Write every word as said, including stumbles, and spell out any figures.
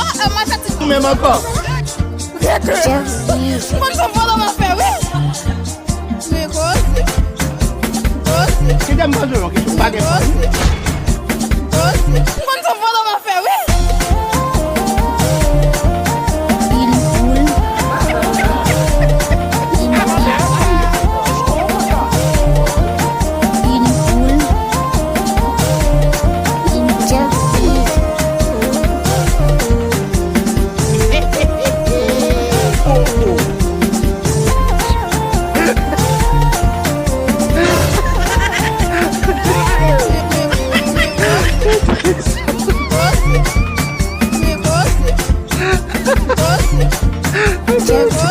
Oh, oh, mwen santi. Ou menm ankò. Mwen konn se vòlò m ap fè, wi. Men koze. Koze. Kite m poze w yon kesyon. Pa gen koze. Koze. Mwen konn se vòlò m ap fè, wi. Il boule. Il boule. Il boule. Il just